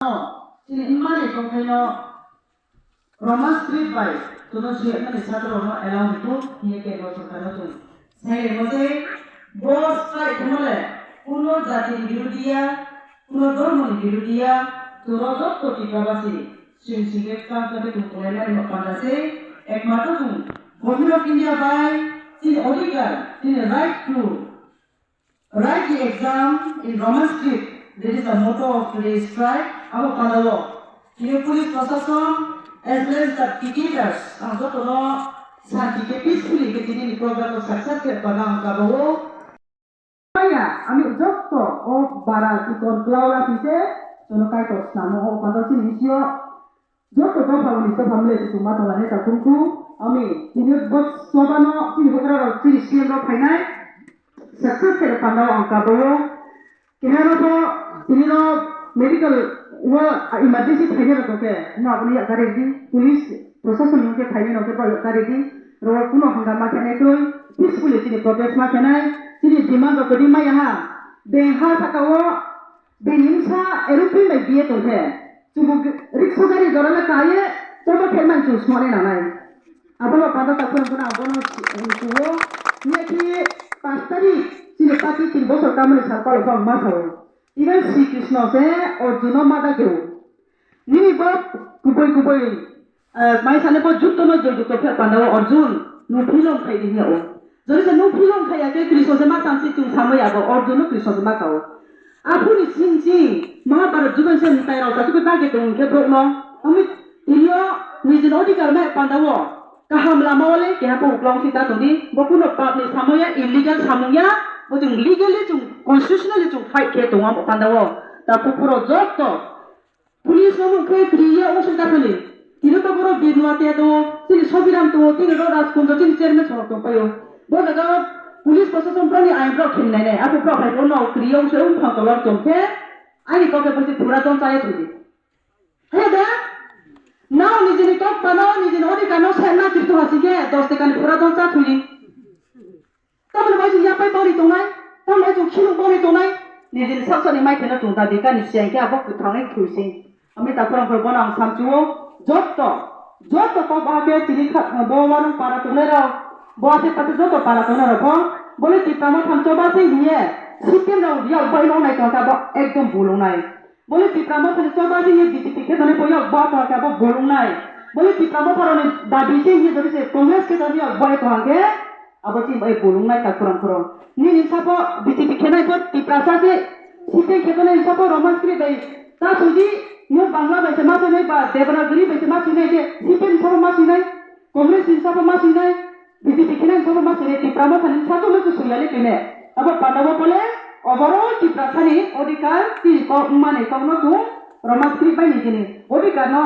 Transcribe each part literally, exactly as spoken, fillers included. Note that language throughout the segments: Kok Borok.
Chini wngmani tongthaino Roman script bai chwngno suyakmani satrorokno allow rwkhu hinkhe bo sorkarno chwng sai rwkha se bo strike khemo le kuno jatini birodi ya, kuno dhormoni birodi ya, chwngno jotto Tiprabasi chwng singkhe chwng chwng khe chwng kwlaimani panda se ekmatro chwng Government of India bai chini odhikar, chini right to write the exam in Roman script, that is the motto of today's strike. Abo pandao, tini police prosason as well as the picketeers, ang jotono santi khe peacefully khe tini ni program no success khe panda ang kabao. Maya, ami jotto o bara chikon klaula sise, jono kaitor snamo o pandao chini sio. Joto dopha unis dopha mile se chwngma tonglainai ta kungku. Ami tini bo chobano chini bwkrarok chini C M rok phainai. Success khe pandao ang kabao. Keha rokbo tini no medical o emergency phainai rok khe no aboni yakari di. Police prosason ni khe phainai no khe bo yakari di. Ro kuno hangama khe nai kroi. Peacefully chini protest ma khe nai. Chini demand rok khe di maya ha. Beng ha saka o Bini wngsa aeroplane bai biye tongkhe, chubuk riksho gari jorano kaiye choba khe man chwng songwi nanai. Abono panda takhurang phano abono si-, si-, o, niyakhe pash tarik chini pati tin bosor kamani sal palo phang ma sao. Even Sri Krishna se Arjuno ma dageo. Nini bo kubui kubui Eh, mai sale bo jukto no joi jukto phe panda o Arjun, nung philong khai di hiya o. Jori se nung philong khai ya ke Krishna se ma samsi chwng samai ya bo Arjun no Krishna se ma kao. Aphuru ni sing sing Mahabharat jugan se mutai rao ta suku ta ke tong khe brok no. Ami tini o nijin odhikar mai panda o. Kaham lama o le keha ko uklong si ta tong di. Bo kuno pap ni samung ya, illegal samung ya. Bo chwng legally chwng constitutionally chwng fight khe tong amo panda o. Ta kuphuro jotto Police no nung khe kri ya omo soi ta thani. Tini to borok Birnua te to, chini Sobiram to, tini ro Rajkund to, chini chairman sorok tong paio. Bo jaga police prosason broni ain brok khin nai nai. Apo brok hai no kri ya omo soi um phang tolor tong khe. Ani kok khe bosi pura don chaya thudi. He da? Nao nijini kok pano, nijini odhikar no sai na kri to hasi khe, dos tekani pura don cha thudi. Tamoni bai chwng yapai bori tongnai, tamoni bai chwng khilung bori tongnai. Nijini sak sakni mai kheno chwng dabi kani siyang khe abo kwthangwi thwi se. Ami takhurang phai bono ang samchuo, jotto, jotto kok bahai khe tini kha, bo warung para tongnai rok, bo ase pate jotto para tongnai rok bo, bole Tipra Motha ni choba se hiye, C P M rok yak bai nongnai tongkha bo ekdom bulungnai. Bole Tipra Motha ni choba se hiye B J P khe tongnai bo yak ba tongkha bo bulungnai. Bole Tipra Motha rok ni dabi se hiye jori se Congress khe tongnai yak bai tongkha khe, Abo chini bai bolong nai ta khorang khorang. Nini sabo B J P khenai bo Tiprasa se, C P I khenai sabo Roman script bai ta sudi, yo Bangla bai se ma sinai ba Devanagari bai se ma sinai je, C P I ni sabo ma sinai, Congress ni sabo ma sinai, B J P khenai sabo ma sinai, Tipra Motha ni sabo ma sinai le kene. Abo panda bo bole, overall Tiprasa ni odhikar, tini kok mani kok no chung Roman script bai ni jini odhikar no,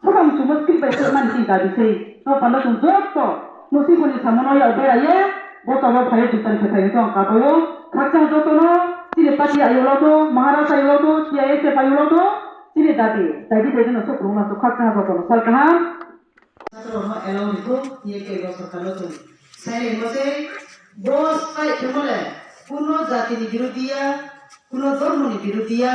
sabo chung script bai se mani tini dabi sei. No panda chung jotto, Musibuni samono ya beraye, bo tabo phayo jutan khe phayo tong kabayo, khakchang jotono, chini party ayolo to, Maharaj ayolo to, C I S F ayolo to, chini dabi, dabi dabi no sok rungma sok khakchang jotono sal kaham. Satrono allow riko, ye ke go sorkar lo chung. Sai le mo se, bo sai khemo le, kuno jati ni birodi ya, kuno dhormo ni birodi ya,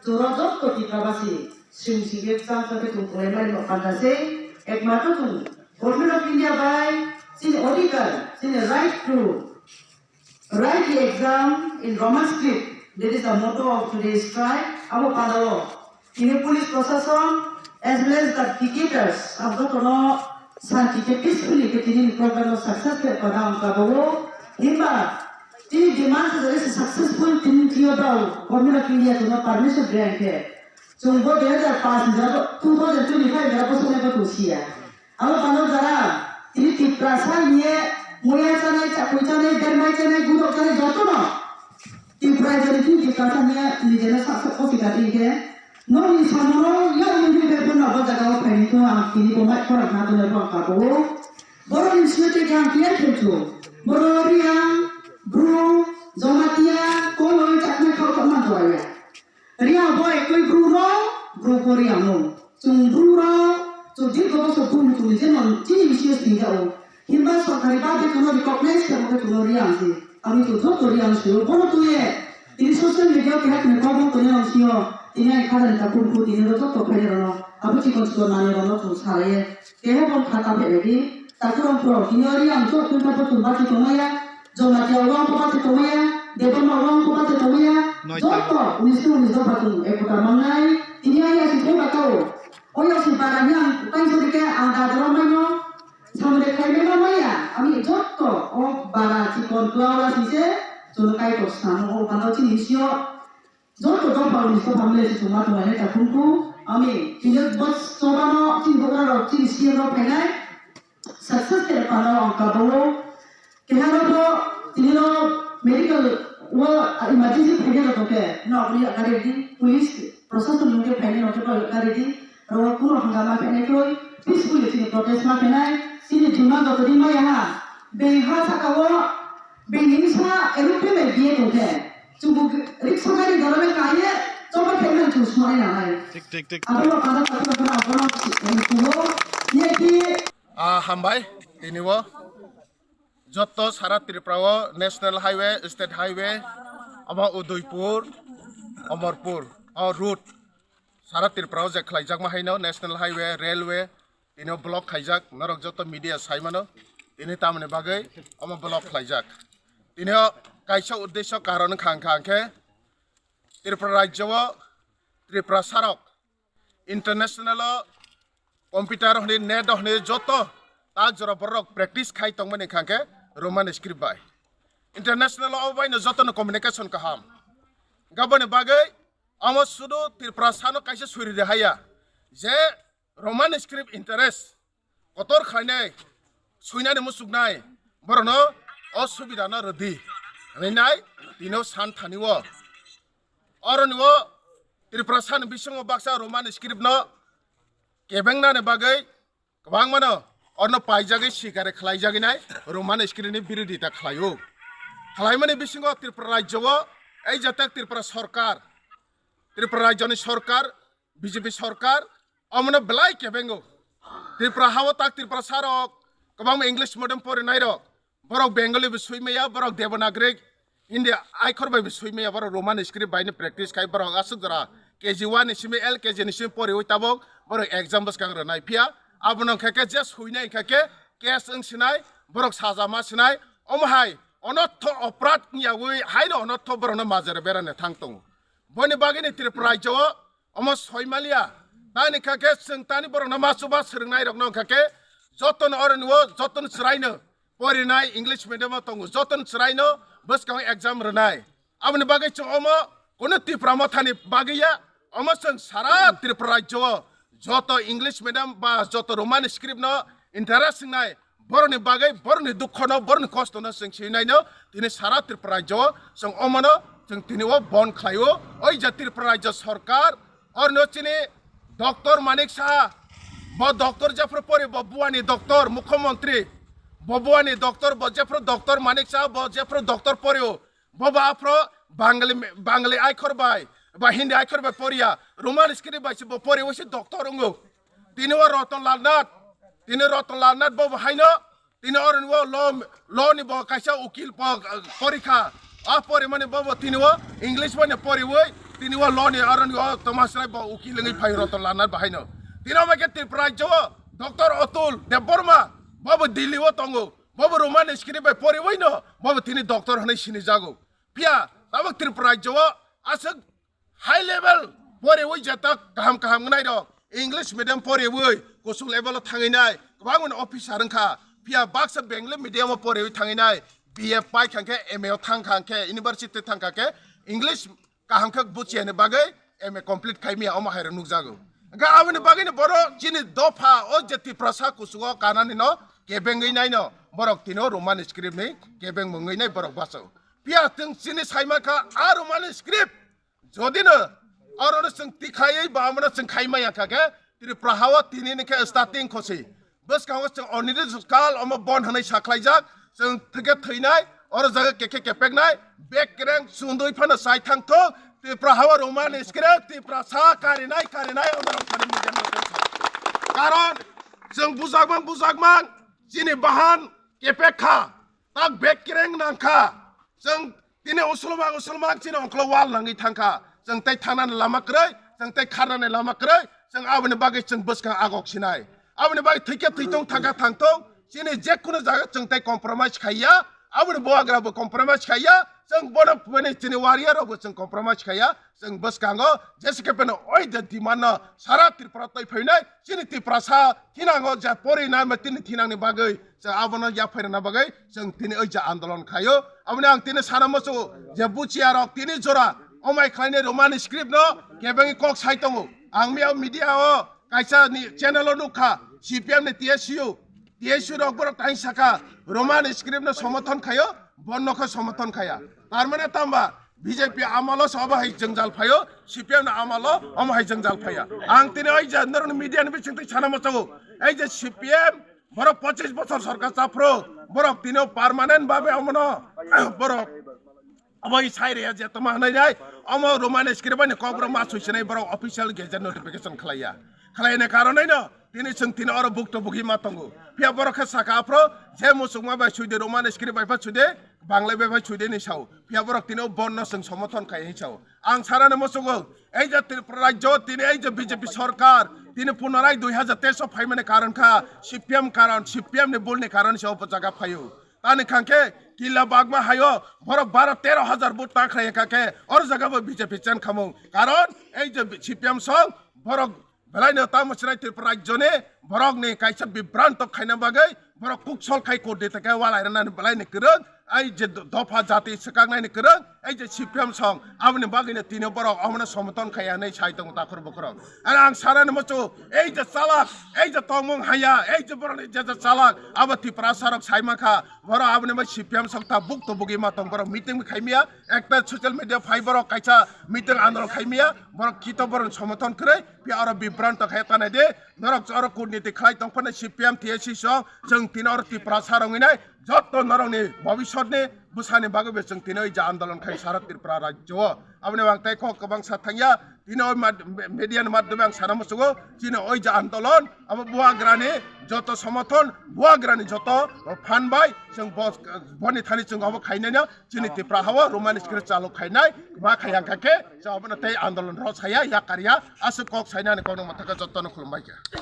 choro jotto Tiprabasi, sing sing ke chang chang ke chung pulai mani mo panda se, ekmatro chung Government of India bai chini odhikar, chini right to write the exam in Roman script, that is the motto of today's strike. Abo pandao tini police prosason as well as the picketers abo jotono santi khe peacefully khe tini program no success khe pada ang kabao. Himba tini demand se jare se successful tini tiyo dao Government of India jono permission grant khe. Chwng bo dui hazar paanch ni jora, two thousand twenty-five jora bo sonai bo tong siya. Abo pano jara, tini Tiprasa hiye, moya chanai, chakui chanai, bermai chanai, gudok chanai, jotono. Tipra jani tini Tiprasa hiye, nijeno sak sak kosi kati hinkhe. Nokni samono, yang nini bebon no bo jaga o phaini thung ang tini bo mai khorang na tole bo ang kabo. Borok ni siyete khe ang clear khe chu. Borok Riang, Bru, Jamatia, Koloi, Chakma, Khao, Khao, man thwaya. Riang bo ekoi bru rok, bru bo riang no. Chwng bru rok, chwng dirgo bosor bru chwng je non chini bisingo sini jao. Himba sorkari ba de chwngno recognize khe bo chwngno riang se. Ami chwng joto riang se. Bono tuye, tini social media keha kene kok bo toni ang sio. Tini ang khajani takhuk khu tini ro joto phainairokno abo chikon chikon manwirokno chwng salaiya. Keha bo kha ta phaibaidi takhurok phro tini ori ang chwng tungkha bo chwng bachwi tongmaya. Jamatia oro ang bachwi tongmaya. Debbarma oro ang bachwi tongmaya. Joto unis to unis dopha chwng ekota mangnai. Tini ang yasi thaiba tao. O yasi bara ni ang kaisa dike ang dadaro maino. Samde khaimeno maya. Ami joto o bara chikon kwlao la sise chwng kaitor sano o bana chini sio. Joto dopha ni dopha mle se chuma tongmani takhuk khu. Ami tini bos chobano chini bogra rok chini C M rok phainai. Success te pano ang kabao. Keha rok bo tini no medical wo emergency phainai rok ke no aboni yakari di police prosason nungke phainai rok ke yakari di. Ro kuno hangama phainai kroi peacefully chini protest ma phainai. Chini demand joto di maya ha. Beng ha saka wo Bini sa erupe me biye tongkhe. Chubuk riksa gari dorone kaiye choba khe man chusmai nanai. Thik, thik, thik. Abo lo kada katu katu abono kubo. Ye ki Ah, hambai, tini o joto sara Tripura o National Highway, State Highway, abo Udaipur, Amarpur, o route. Sara Tripura o je khlaijakma haino National Highway, Railway, tini o block khaijak, norok joto media sai mano, tini tamoni bagwi omo block khlaijak. Tini o kaisa uddesyo karon wngkha, wngkha hwnkhe Tripura rajyo o Tripura sarok international o computer hwnwi, net hwnwi joto tak jora borok practice khai tongmani wngkha hwnkhe Roman script bai. International o baino jotono communication kaham. Gaboni bagwi Omo sudu Tripura sano kaisa suri de haya je Roman script interest kotor khlainai, suinani muchuknai borokno o subida no rwdi hwnwi nai tino san thani o. Oroni o Tripura sani bisingo baksa Roman script no kebengnani bagwi Kwbangmano orno paijagwi sikare khlaijagwi nai Roman script ni birodita khlaio. Khlaimani bisingo Tripura rajyo o ei jatak Tripura sorkar, Tripura rajyoni sorkar, B J P sorkar omono belai kebengo. Tripura hao tak Tripura sarok kwbangma English medium porinairok Borok Bengali bo sui maya, borok Devanagari, India aikhor bai bo sui maya, borok Roman script bai no practice khai, borok aswk jora K G one ni simi L K G ni simi poriwi tabok borok exam bwskang rwnai. Phiya abono hwnkha khe je suinai hwnkha khe case wng sinai, borok saja ma sinai, omo hai onotho oprad wngyawi haino onotho borokno majra berani thang tongo. Boni bagwini Tripura rajyo o Omo soimaliya, tani kha khe chwng tani borokno ma chuba swrwngnairokno wngkha khe jotono oroni o jotono chwraino porinai English medium o tongo, jotono chwraino bwskango exam rwnai. Aboni bagwi chwng omo kunu Tipra Mothani bagwi ya, omo chwng sara Tripura rajyo o joto English medium ba joto Roman script no interest wngnai, Borokni bagwi, borokni dukhono, borokni kostono chwng sinaino tini sara Tripura rajyo chwng omono chwng tini o bon khlaio. Oi je Tripura rajyo sorkar, orno chini Doctor Manik Saha, bo doctor jephru pori, bo buani doctor, mukhyamantri, bo buani doctor, bo jephru doctor Manik Saha, bo jephru doctor porio, Bo ba aphro Bangali, Bangali aikhor bai, ba Hindi aikhor bai poriya, Roman script bai se bo pori, o se doctor wngo. Tini o Ratan Lal Nath, tini Ratan Lal Nath bo bo haino, tini oroni o law, law ni bo kaisa ukil po-, porikha. A pori mani bo bo tini o English bai no poriwi, tini o law ni oroni o tomasrai bo ukil wngwi phai Ratan Lal Nath bo haino. Tini o bai khe Tripura rajyo o Doctor Atul Debbarma bo bo Delhi o tongo. Bo bo Roman script bai poriwi no, bo bo tini doctor hwnwi sinijago. Phiya tabuk Tripura rajyo o aswk high level poriwi jeta kaham kaham wngnai rok, English medium poriwi kuchuk level o thangwi nai kwbangma officer wngkha. Phiya baksa Bengali medium o poriwi thangwi nai B A paikha khe M A o thangkha khe university thangkha khe English kaham khe buchiyani bagwi M A complete khai miya, omo hai rok nukjago. Hwnkhe aboni bagwino borok chini dopha o je Tiprasa kuchugo kanani no kebengwi naino borok tini o Roman script ni kebeng mungwi nai borok bachago. Phiya chwng chini saimankha a Roman script jodi no oro no chwng tikhlaiwi ba omono chwng khai maya kha khe Tripura ha o tini ni khe starting khosi. Bwskango chwng oniri kal omo bon hwnwi sakhlaijak, chwng thwkhe thwinai, oro jaga kekhe kepeknai, bek kereng sundui phano sai thangthok, Tripura ha o Roman script, Tiprasa karinai, karinai, omo rok thani media no tongthok. Karon chwng bujakmang, bujakmang, chini bahan kepek kha, tak bek kereng nang kha, chwng tini usulmang, usulmang chini ongklo wal nangwi thang kha, chwng tei thangnani lama kwrwi, chwng tei kharnani lama kwrwi, chwng aboni bagwi chwng bwskang agok sinai. Aboni bagwi thwikhe thwitong, thangkha thangtong, chini jekunu jaga chwng tei compromise khaiya, aboni bubagra bo compromise khaiya, chwng bono bini chini warrior rok bo chwng compromise khaiya, chwng bwskango jese khe beno oi de demand no sara Tripura twi phainai, chini Tiprasa thinango je pori na tini thinangni bagwi chwng abono yaphairana bagwi chwng tini oi je andolon khaio. Aboni ang tini sana muchungo je buchiya rok tini jora omai khlainai Roman script no kebengwi kok sai tongo. Ang miya media o kaisa ni channel o nukha, C P M ni T S U, T S U rok borok tain saka Roman script no somothon khaio, bono khe somothon khaya. Tar mane tamba B J P amalo se obo hai jwngjal phaio, C P M ni amalo omo hai jwngjal phaya. Ang tini oi je norok ni media ni bising twi sana muchungo, ei je C P M borok pochis bochor sorkar chaphro, borok tini permanent babe omono borok omo i sai reya je toma hanai nai, omo Roman script ni kok borok ma sui sinai, borok official gazette notification khlaiya. Khlaina karon no tini chwng tini oro bukto bugi ma tongo. Phiya borok khe saka aphro je muchungma bai suide, Roman script bai pha suide, Bangla bai pha suide ni sao. Phiya borok tini o bono chwng somothon khai hi sao. Ang sarani muchungo, ei je Tripura rajyo tini ei je B J P sorkar tini punorai dui hajar teis o phaimani karon kha C P M karon, C P M ni bul ni karon se o jaga phaio. Tani khangkhe kila bagma hayo borok baro tero hajar vote ta khlai kha khe oro jaga bo B J P chen khamung. Karon ei je C P M song borok belaino tamo sinai Tripura rajyoni borokni kaisa bibranto khaina bagwi borok kuksol khai kordita khe walai rwnani belaini kwrwng, ai je do-, dopha jati swkaknaini kwrwng, ai je C P M song aboni bagwino tini borok omono somothon khai hinwi sai tongo takhur bukhurok. Ani ang sanani muchungo, ei je chalak, ei je tongmung haya, ei je borokni je je chalak abo Tiprasa rok sai mankha, borok aboni bai C P M song ta bukto bugwi ma tong, borok meeting khai miya, ekta social media phai borok kaisa meeting andolon khai miya, borok kito borokni somothon kwrwi, Phiya oro bibranto khe tanai de, norok oro kurniti khlai tong phano C P M T S C song, chwng tini oro Tiprasa rok hinai, joto norokni bobisotni bwsani bagwi bo chwng tini oi je andolon khai sara Tripura rajyo o. Aboni ang tei kok kwbang sa thangya, tini oi mad-, me-, media ni madhyome ang sana muchungo, chini oi je andolon, abo bubagrani joto somothon, bubagrani joto phan bai chwng bo-, boni thani chwng abo khainai no, chini Tipra hao Roman script chaluk khainai, ma khai ang kha khe, sa obono tei andolon rw saya, yakar ya, aswk kok sainani kokno mwthangkha, jotono khulumbai kha.